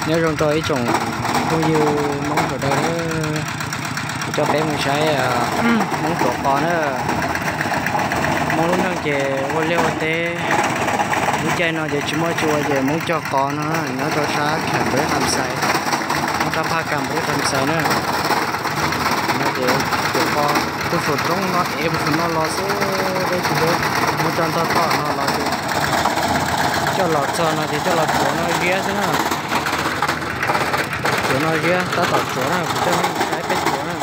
Nyob zoo rau ib tsoom phooj ywg Hmoob sawv daws, kuv coj peb mus saib Hmoob tsuav qos na. Hmoob lub neej ces ua liaj ua teb, lub caij no ces tsis muaj tsis ua ces Hmoob cog qos no, nyob rau sab Kam Pes Kham Xais, nyob rab phaj Kam Pes Kham Xais na. No ces tsuav qos puag saum roob no es puag saum no los xwb, deb tsis deb, muab coj ntog toj no los ces coj los txog no ces coj los tsuav no ziab xwb na. Tsuav no ziab, tab tom tsuav na, kuv coj nej saib peb tsuav na.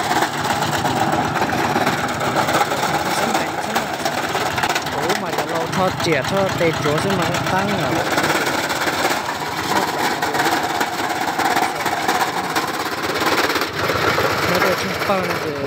Tsuav mas cov laus tho riam tho tes tsuav xwb mas qab qeeb os. Nyob rau tsheej pawg no ces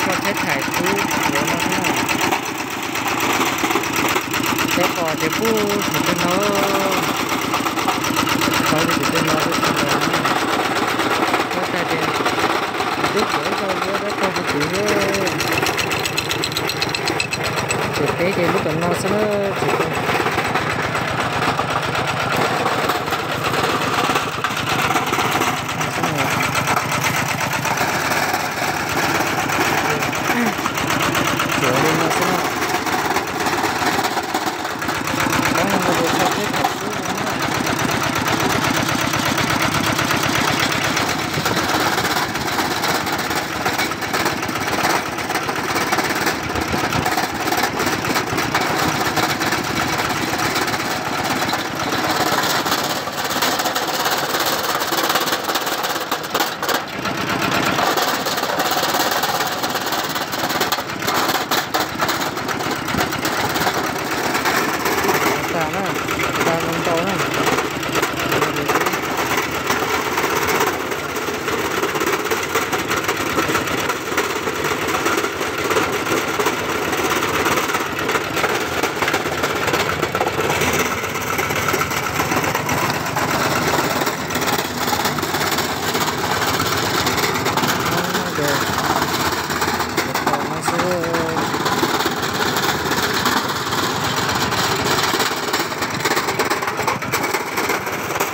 Koj thiab Thaiv Kub yuav no xwb na. Teb qos ces pub tsis tw no, tau tsis tw no tau tsis no. Koj tag ces twb tsuav ib co yuav dab tog puag tim xwb. Ces peb ces lub tom no xwb na, tsis tau. Tsuav li no xwb na. Qhov no ces tso peb tham xwb. Tas na, tas ntau ntau na.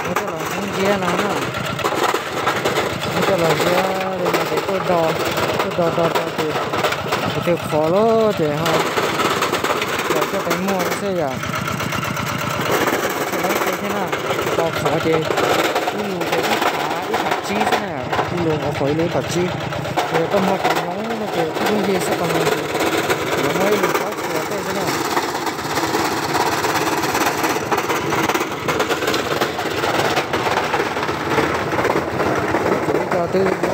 Muab coj los ziab no na. Muab coj los ziab li no ces tuaj do, tuaj do do do ces tus twg qhov lawm ces ho los coj pes muag xwb yom. Tsis lawv tej thiab na, tau qhov ces ib lus ces ib phav, ib phav tsib xwb na, ib lus qhov ib lus ib phav tsib. Ces koj muag qhov hloov no ces ib lub nce xwb qhov hloov ces yuav muab ib lus plaub puas tej xwb na. Ib co twb